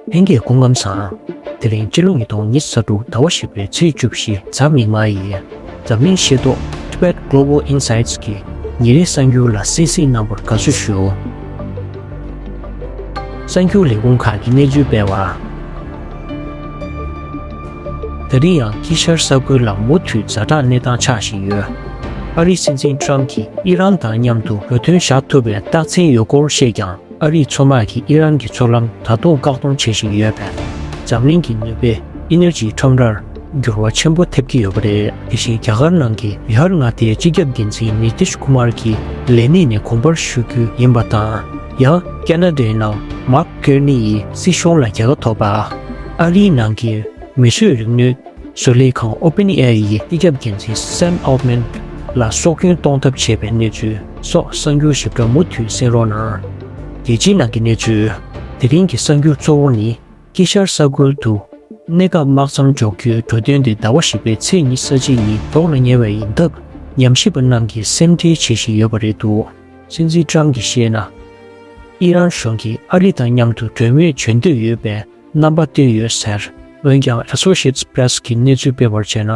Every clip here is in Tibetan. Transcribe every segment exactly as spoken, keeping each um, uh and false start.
ལྷན་རྒྱས་སྐུ་ཁམས་བཟང་། དེ་རིང་སྤྱི་ལོ་ཉིས་སྟོང་ཉི་ཤུ་རྩ་དྲུག་ཟླ་བ་བཞི་པའི་ཚེས་བཅུ་བཞི་གཟའ་མིག་དམར་ཡིན། འཛམ་གླིང་ཤེས་རྟོགས་Tibet Global Insights གི་ཉིན་རེའི་གསར་འགྱུར་ལ་གསན་གཟིགས་གནང་བར་དགའ་བསུ་ཞུ། གསར་འགྱུར་ལས་ཁུངས་ཁག་གིས་གནས་ཚུལ་སྤེལ་བར། ད་རིང་ཡང་དཀྱིལ་ཤར་ས་ཁུལ་ལ་མུ་མཐུད་ཛ་དྲག་གནས་སྟངས་ཆགས་བཞིན་ཡོད། ཨ་རིའི་སྲིད་འཛིན་ཊམ་གྱིས་ཨི་རན་དང་མཉམ་དུ་འགྲོ་དོན་བཞག་ཐུབ་པའི་རྟགས་མཚན་ཡོད་སྐོར་བཤད་ཀྱང་། ཨ་རིའི་མཚོ་དམག་གིས་ཨི་རན་གྱི་མཚོ་ལམ་ད་དུང་བཀག་སྡོམ་བྱེད་བཞིན་ཡོད་པས། འཛམ་གླིང་གི་ནུས་པའི་ཨི་ནར་ཇིའི་ཁྲོམ་རར་འགྱུར་བ་ཆེན་པོ་ཐེབས་ཀྱི་ཡོད་པ་རེད། དེ་བཞིན་རྒྱ་གར་ནང་གི་བི་ཧར་མངའ་སྡེའི་སྤྱི་ཁྱབ་འགན་འཛིན་ནི་ཏིཤ་ཀུ་མར་གྱི་ལས་གནས་ནས་དགོངས་པར་ཞུ་རྒྱུ་ཡིན་པ་དང་། ཡང་ཀ་ན་ཌའི་ནང་མཱརྐ་ཀར་ནི་ཡིས་སྲིད་གཞུང་ལ་རྒྱལ་ཁ་ཐོབ་པ། ཨ་རིའི་ནང་གི་མིས་བཟོས་རིག་ནུས་བཟོ་ལས་ཁང་ཨོ་པན་ཨེ་ཨའི་ཡི་སྤྱི་ཁྱབ་འགན་འཛིན་སེམ་ཨལ་ཊ་མན་ལ་སྲོག་སྐྱོན་གཏོང་ཐབས་བྱས་པའི་གནས་ཚུལ་སོགས་གསར་འགྱུར་ཞིབ་ཕྲ་མུ་མཐུད་གསན་རོགས་གནང་། རྒྱལ་སྤྱིའི་ནང་གི་གནས་ཚུལ། དེ་རིང་གི་གསར་འགྱུར་གཙོ་བོ་ནི། དཀྱིལ་ཤར་ས་ཁུལ་དུ་གནས་སྐབས་དམག་མཚམས་འཇོག་རྒྱུའི་འགྲོ་དོན་དེ་ཟླ་བ་བཞི་པའི་ཚེས་ཉི་ཤུ་རྩ་གཅིག་ཉིན་ལྡོག་ལ་ཉེ་བ་ཡིན་སྟབས། ཉམས་ཞིབ་པ་རྣམས་ཀྱིས་སེམས་ཁྲལ་བྱེད་བཞིན་ཡོད་པ་རེད་འདུག་སྲིད་འཛིན་ཊམ་གྱིས་བཤད་ན། ཨི་རན་གཞུང་གིས་ཨ་རི་དང་མཉམ་དུ་གྲོས་མོལ་བྱེད་འདོད་ཡོད་པའི་རྣམ་པ་བསྟན་ཡོད་ཟེར། འོན་ཀྱང་Associated Press གིས་གནས་ཚུལ་སྤེལ་བར་བྱས་ན།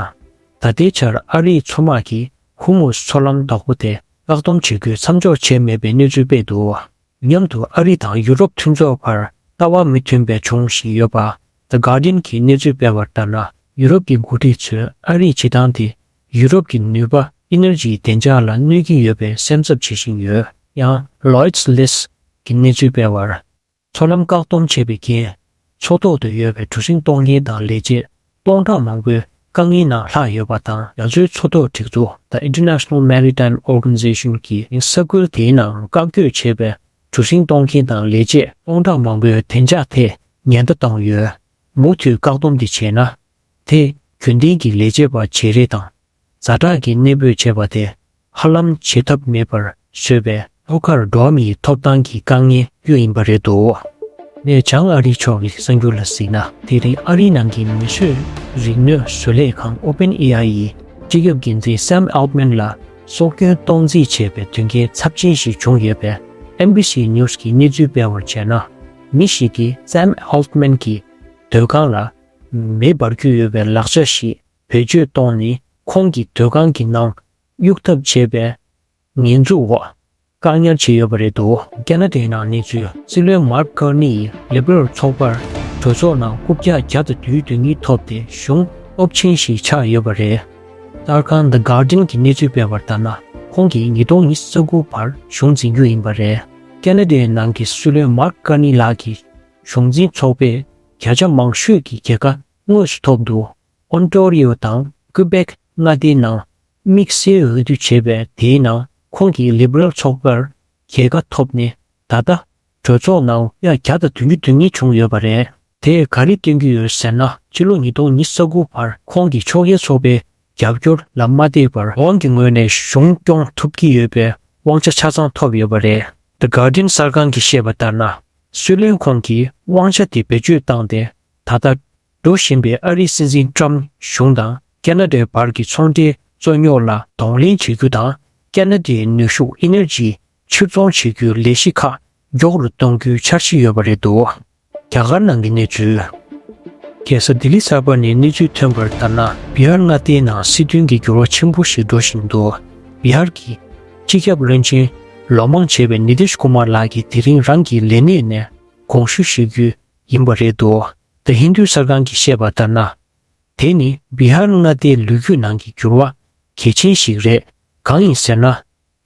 ད་ལྟའི་ཆར་ཨ་རིའི་མཚོ་དམག་གིས་ཧུར་མུཛ་མཚོ་ལམ་བདག་པོ་དེ་བཀག་སྡོམ་བྱེད་རྒྱུ་མཚམས་འཇོག་བྱས་མེད་པའི་གནས་ཚུལ་སྤེལ་འདུག་མཉམ་དུ་ཨ་རི་དང་ཡུ་རོབ་མཐུན་ཚོགས་བར་ལྟ་བ་མི་མཐུན་པ་བྱུང་བཞིན་ཡོད་པ། The Guardian གྱིས་གནས་ཚུལ་སྤེལ་བར་ལྟར་ན། ཡུ་རོབ་ཀྱི་འགོ་ཁྲིད་ཚོས་ཨ་རིའི་བྱེད་སྟངས་དེ་ཡུ་རོབ་ཀྱི་ནུས་པ་ཨི་ནར་ཇིའི་བདེ་འཇགས་ལ་གནོད་ཀྱི་ཡོད་པའི་སེམས་འཚབ་བྱེད་བཞིན་ཡོད། ཡང་Lloyd's List གྱིས་གནས་ཚུལ་སྤེལ་བར། མཚོ་ལམ་བཀག་སྡོམ་བྱས་པའི་རྐྱེན། མཚོ་ཐོག་ཏུ་ཡོད་པའི་གྲུ་གཟིངས་གཏོང་མཁན་དང་ལས་བྱེད་སྟོང་ཕྲག་མང་པོའི་དཀའ་ངལ་ནང་ལྷག་ཡོད་པ་དང་། རྒྱ་མཚོའི་མཚོ་ཐོག་སྒྲིག་འཛུགས་The International Maritime Organization གྱིས་ས་ཁུལ་དེའི་ནང་བཀག་སྐྱོད་བྱས་པའི་གྲུ་གཟིངས་གཏོང་མཁན་དང་ལས་བྱེད་སྟོང་ཕྲག་མང་པོའི་བདེ་འཇགས་ཐད་ཉེན་བརྡ་བཏང་ཡོད། མུ་མཐུད་བཀག་སྡོམ་འདི་བྱས་ན། དེས་རྒྱུན་ལྡན་གྱི་ལས་བྱེད་པ་བརྗེ་རེས་དང་། ཛ་དྲག་གི་གནས་སྤོས་བྱས་པ་དེ་ཧ་ལམ་བྱེད་ཐབས་མེད་པར་བཟོས་པས། ཐོག་ཁར་འགྲོ་བ་མིའི་ཐོབ་ཐང་གི་དཀའ་ངལ་གཡོལ་ཡིན་པ་རེད་འདུག་གནས་བྱང་ཨ་རི་ཕྱོགས་ཀྱི་གསར་འགྱུར་ལ་གཟིགས་ན། དེ་རིང་ཨ་རིའི་ནང་གི་མིས་བཟོས་རིག་ནུས་བཟོ་ལས་ཁང་ཨོ་པན་ཨེ་ཨའི་ཡི་སྤྱི་ཁྱབ་འགན་འཛིན་སེམ་ཨལ་ཊ་མན་ལ་སྲོག་སྐྱོན་གཏོང་རྩིས་བྱས་པའི་དོན་རྐྱེན་ཚབས་ཆེན་ཞིག་བྱུང་ཡོད་པས། ཨེན་བྷི་སི་ནིའུ་སི་གིས་གནས་ཚུལ་སྤེལ་བར་བྱས་ན། མི་ཞིག་གིས་སེམ་ཨལ་ཊ་མན་གྱི་སྡོད་ཁང་ལ་མེ་འབར་རྒྱུ་ཡོད་པའི་ལག་ཆ་ཞིག་བེད་སྤྱོད་གཏོང་ནས། ཁོང་གི་སྡོད་ཁང་གི་ནང་གཡུག་ཐབས་བྱས་པའི་ཉེས་འཛུགས་འོག་བཀག་ཉར་བྱས་ཡོད་པ་རེད་འདུག་ཀ་ན་ཌའི་ནང་གནས་ཚུལ། སྲིད་བློན་མཱརྐ་ཀར་ནི་ཡིས་ལི་བྷི་རལ་ཚོགས་པར་གྲོས་ཚོགས་ནང་རྐུབ་བཀྱག་བརྒྱ་དང་བདུན་ཅུ་དོན་གཉིས་ཐོབ་སྟེ། གཞུང་སྟོབས་ཆེན་ཞིག་ཆགས་ཡོད་པ་རེད། གསར་ཁང་The Guardian གྱིས་གནས་ཚུལ་སྤེལ་བར་ལྟར་ན། ཁོང་གིས་ཉིས་སྟོང་ཉི་ཤུ་རྩ་དགུ་བར་གཞུང་འཛིན་རྒྱུ་ཡིན་པ་རེད། ཀ་ན་ཌའི་ནང་གི་སྲིད་བློན་མཱརྐ་ཀར་ནི་ལགས་ཀྱིས་གཞུང་འཛིན་ཚོགས་པའི་བརྒྱ་ཆ་མང་ཤོས་ཀྱི་རྒྱལ་ཁ་དངོས་སུ་ཐོབ་འདུག་ཨོན་ཊོ་རི་ཡོ་དང་ཀུ་བེག་མངའ་སྡེའི་ནང་དམིགས་བསལ་འོས་བསྡུ་བྱས་པའི་དེའི་ནང་ཁོང་གིས་ལི་བྷི་རལ་ཚོགས་པར་རྒྱལ་ཁ་ཐོབ་ནས། ད་ལྟ་གྲོས་ཚོགས་ནང་ཡ་བརྒྱ་དང་བདུན་ཅུ་དོན་གཉིས་བྱུང་ཡོད་པ་རེད། དེས་ག་རེ་སྟོན་གྱི་ཡོད་ཟེར་ན། ཕྱི་ལོ་ཉིས་སྟོང་ཉི་ཤུ་རྩ་དགུ་བར་ཁོང་གིས་ཕྱོགས་འགལ་ཚོགས་པའི་རྒྱབ་སྐྱོར་ལ་མ་བལྟས་པར། ཁོང་གི་ངོས་ནས་གཞུང་སྐྱོང་ཐུབ་ཀྱི་ཡོད་པའི་དབང་ཆ་ཆ་ཚང་ཐོབ་ཡོད་པ་རེད། The Guardian གསར་ཁང་གིས་བཤད་པ་ལྟར་ན། སྲིད་བློན་ཁོང་གིས་དབང་ཆ་དེ་བེད་སྤྱོད་བཏང་སྟེ། ད་ལྟ་འགྲོ་བཞིན་པའི་ཨ་རིའི་སྲིད་འཛིན་ཊམ་གཞུང་དང་ཀ་ན་ཌའི་བར་གྱི་ཚོང་འབྲེལ་རྩོད་རྙོག་ལ་གདོང་ལེན་བྱེད་རྒྱུ་དང་། ཀ་ན་ཌའི་ནུས་ཤུགས་ཨི་ནར་ཇི་ཕྱིར་ཚོང་བྱེད་རྒྱུའི་ལས་གཞི་ཁག་མགྱོགས་རུ་གཏོང་རྒྱུའི་འཆར་གཞི་ཡོད་པ་རེད་འདུག་རྒྱ་གར་ནང་གི་གནས་ཚུལ། རྒྱལ་ས་ལྡི་ལི་གསར་པ་ནས་གནས་ཚུལ་ཐོན་པར་ལྟར་ན། བི་ཧར་མངའ་སྡེའི་ནང་སྲིད་དོན་གྱི་འགྱུར་བ་ཆེན་པོ་ཞིག་འགྲོ་བཞིན་འདུག་བི་ཧར་གྱི་སྤྱི་ཁྱབ་བློན་ཆེན་ལོ་མང་བྱས་པའི་ནི་ཏིཤ་ཀུ་མར་ལགས་ཀྱིས་དེ་རིང་རང་གི་ལས་གནས་ནས་དགོངས་ཞུ་ཞུ་རྒྱུ་ཡིན་པ་རེད་འདུག The Hindu གསར་ཁང་གིས་བཤད་པ་ལྟར་ན། དེ་ནི་བི་ཧར་མངའ་སྡེའི་ལོ་རྒྱུས་ནང་གི་འགྱུར་བ་གལ་ཆེན་ཞིག་རེད། གང་ཡིན་ཟེར་ན།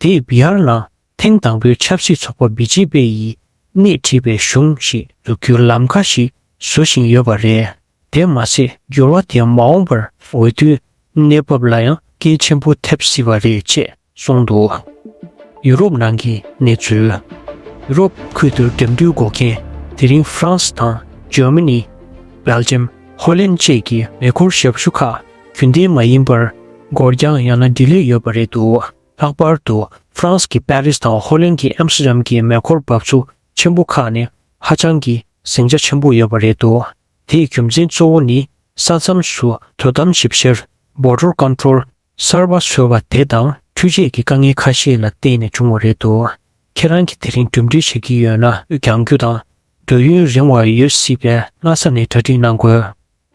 དེས་བི་ཧར་ནང་ཐེངས་དང་པོའི་ཆབ་སྲིད་ཚོགས་པ་བི་ཇེ་པི་ཡིས་སྣེ་ཁྲིད་པའི་གཞུང་ཞིག་འཛུགས་རྒྱུའི་ལམ་ཁ་ཞིག་བཟོ་བཞིན་ཡོད་པ་རེད། དེ་མ་ཟད། འགྱུར་བ་དེ་མ་འོངས་པར་འོས་བསྡུའི་གནས་བབ་ལ་ཡང་འགན་ཆེན་པོ་ཐེབས་སྲིད་པ་རེད་ཅེས་གསུངས་འདུག་ཡུ་རོབ་ནང་གི་གནས་ཚུལ། ཡུ་རོབ་ཁུལ་དུ་འགྲིམ་འགྲུལ་འགོག་མཁན་དེ་རིང་ཧྥ་རན་སི་དང་ཇར་མ་ནི། སྦེལ་ཇམ། ཧོ་ལན་བཅས་ཀྱི་མེ་འཁོར་ཞབས་ཞུ་ཁག་རྒྱུན་ལྡན་མ་ཡིན་པར་འགོར་འགྱངས་ཡང་ན་ཌི་ལེ་ཡོད་པ་རེད་འདུག་ལྷག་པར་དུ་ཧྥ་རན་སི་གི་པེ་རིས་དང་ཧོ་ལན་གྱི་ཨེམ་སི་ཊར་ཌམ་གྱི་མེ་འཁོར་འབབ་ཚུགས་ཆེན་པོ་ཁག་ནི་ཧ་ཅང་གི་ཟིང་ཆ་ཆེན་པོ་ཡོད་པ་རེད་འདུག་དེའི་རྒྱུ་མཚན་གཙོ་བོ་ནི་ས་མཚམས་སུ་དོ་དམ་ཞིབ་བཤེར་Border Control གསར་པ་བཟོས་པ་དེ་དང་འཕྲུལ་ཆས་ཀྱི་དཀའ་ངལ་ཁ་ཤས་ལ་བརྟེན་ནས་བྱུང་བ་རེད་འདུག་ཁྱེད་རང་གིས་དེ་རིང་གྲུབ་འབྲས་བྱེད་ཀྱི་ཡོད་ན་གཡུ་རྒྱང་རྒྱུ་དང་ འགྲོ་ཡུན་རིང་བ་ཡོད་སྲིད་པས་སྔ་ས་ནས་གྲ་སྒྲིག་གནང་དགོས།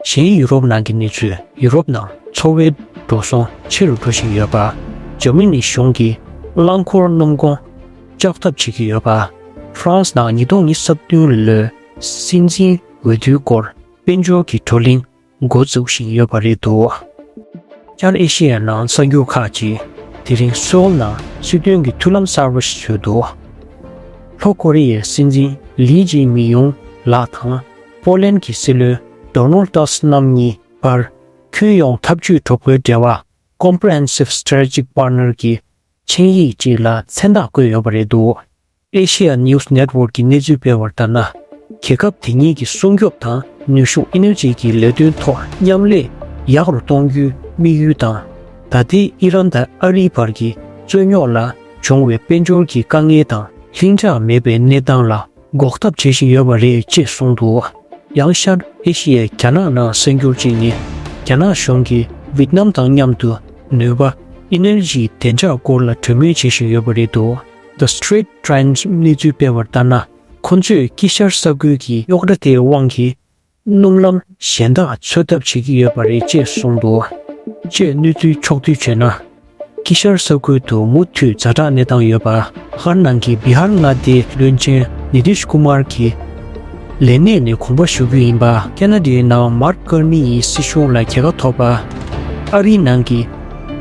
གཞན་ཡུ་རོབ་ནང་གི་གནས་ཚུལ། ཡུ་རོབ་ནང་འཚོ་བའི་འགྲོ་སོང་ཆེ་རུ་འགྲོ་བཞིན་ཡོད་པ། འཇར་མ་ནི་གཞུང་གིས་རླངས་འཁོར་སྣུམ་གོང་བཅག་ཐབས་བྱེད་ཀྱི་ཡོད་པ། ཧྥ་རན་སི་ནང་ཉིས་སྟོང་ཉི་ཤུ་རྩ་བདུན་ལོའི་སྲིད་འཛིན་འོས་བསྡུའི་སྐོར་དཔལ་འབྱོར་གྱི་བགྲོ་གླེང་འགོ་འཛུགས་བཞིན་ཡོད་པ་རེད་འདུག། བསྐྱར་ཨེ་ཤེ་ཡ་ནང་གསར་འགྱུར་ཁག་ཅིག། དེ་རིང་སོལ་ནང་སྲིད་དོན་གྱི་མཐུན་ལམ་གསར་པ་ཞིག་བཟོས་འདུག། ལྷོ་ཀོ་རི་ཡའི་སྲིད་འཛིན་ལི་ཇི་མི་ཡུང་ལགས་དང་པོ་ལན་གྱི་སྲིད་བློན་ཌོ་ནལ་ཏཱ་སི་རྣམ་གཉིས་བར་ཁྱོན་ཡོངས་འཐབ་ཇུས་གྲོས་མོལ་འབྲེལ་བ། Comprehensive Strategic Partner གྱི་ཆིངས་ཡིག་ཅིག་ལ་མཚན་རྟགས་བཀོད་ཡོད་པ་རེད་འདུག། Asia News Network གི་གནས་ཚུལ་སྤེལ་བར་ལྟར་ན། རྒྱལ་ཁབ་དེ་གཉིས་ཀྱི་སྲུང་སྐྱོབ་དང་ནུས་ཤུགས་ཨེ་ནར་ཇི་གི་ལས་དོན་ཐོག་མཉམ་ལས་ཡག་རུ་གཏོང་རྒྱུའི་དམིགས་ཡུལ་དང་། ད་ལྟའི་ཨི་རན་དང་ཨ་རིའི་བར་གྱི་རྩོད་རྙོག་ལ་བྱུང་བའི་དཔལ་འབྱོར་གྱི་དཀའ་ངལ་དང་ལྷིང་འཇགས་མེད་པའི་གནས་སྟངས་ལ་འགོག་ཐབས་བྱེད་བཞིན་ཡོད་པ་རེད་ཅེས་གསུངས་འདུག། ཡང་ཤར་ཨེ་ཤི་ཡའི་རྒྱ་ནག་ནང་གསར་འགྱུར་གཅིག་ནི། རྒྱ་ནག་གཞུང་གིས་ཝི་ཏི་ནམ་དང་མཉམ་དུ་ནུས་པ་ཨེ་ནར་ཇིའི་བདེ་འཇགས་སྐོར་ལ་གྲོས་མོལ་བྱེད་བཞིན་ཡོད་པ་རེད་འདུག། The Strait Times གནས་ཚུལ་སྤེལ་བར་ལྟར་ན། ཁོ་ཚོས་དཀྱིལ་ཤར་ས་ཁུལ་གྱི་རྙོག་དྲ་དེའི་དབང་གིས་སྣུམ་ལམ་གཞན་དག་འཚོལ་ཐབས་བྱེད་ཀྱི་ཡོད་པ་རེད་ཅེས་གསུངས་འདུག། ཅེས་གནས་ཚུལ་ཕྱོགས་བསྡུས་བྱས་ན། དཀྱིལ་ཤར་ས་ཁུལ་དུ་མུ་མཐུད་ཛ་དྲག་གནས་སྟངས་ཡོད་པ། ཧར་ནང་གི་བི་ཧར་མངའ་སྡེའི་བློན་ཆེན་ནི་ཏིཤ་ཀུ་མར་གྱི་ལས་གནས་ནས་དགོངས་པ་ཞུ་རྒྱུ་ཡིན་པ། ཁེ་ན་ཌའི་ནང་མར་ཀར་ནི་ཡི་སྲིད་གཞུང་ལ་རྒྱལ་ཁ་ཐོབ་པ། ཨ་རིའི་ནང་གི་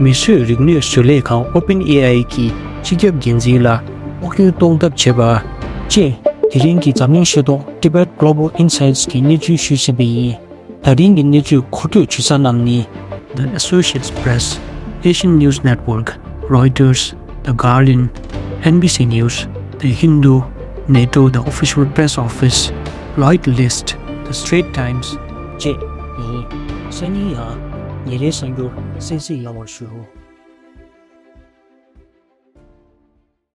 མིས་བཟོས་རིག་ནུས་བཟོ་ལས་ཁང་ཨོ་པན་ཨེ་ཨའི་གི་སྤྱི་ཁྱབ་འགན་འཛིན་ལ་དབུགས་སྐྱོན་གཏོང་ཐབས་བྱས་པ། ཅེས་དེ་རིང་གི་འཛམ་གླིང་ཤེས་རྟོགས་Tibet Global Insights གི་གནས་ཚུལ་ཞུས་ཟིན་པ་ཡིན། ད་རིང་གི་གནས་ཚུལ་མཁོ་སྤྲོད་བྱེད་ས་རྣམས་ནི། The Associated Press, Asian News Network, Reuters, The Guardian, N B C News, The Hindu, NATO, The Official Press Office, Lloyd List, The Strait Times བཅས་ཡིན། སང་ཉིན་ཡང་ཉིན་རེའི་གསར་འགྱུར་གསན་གཟིགས་ཡོང་བར་ཞུ།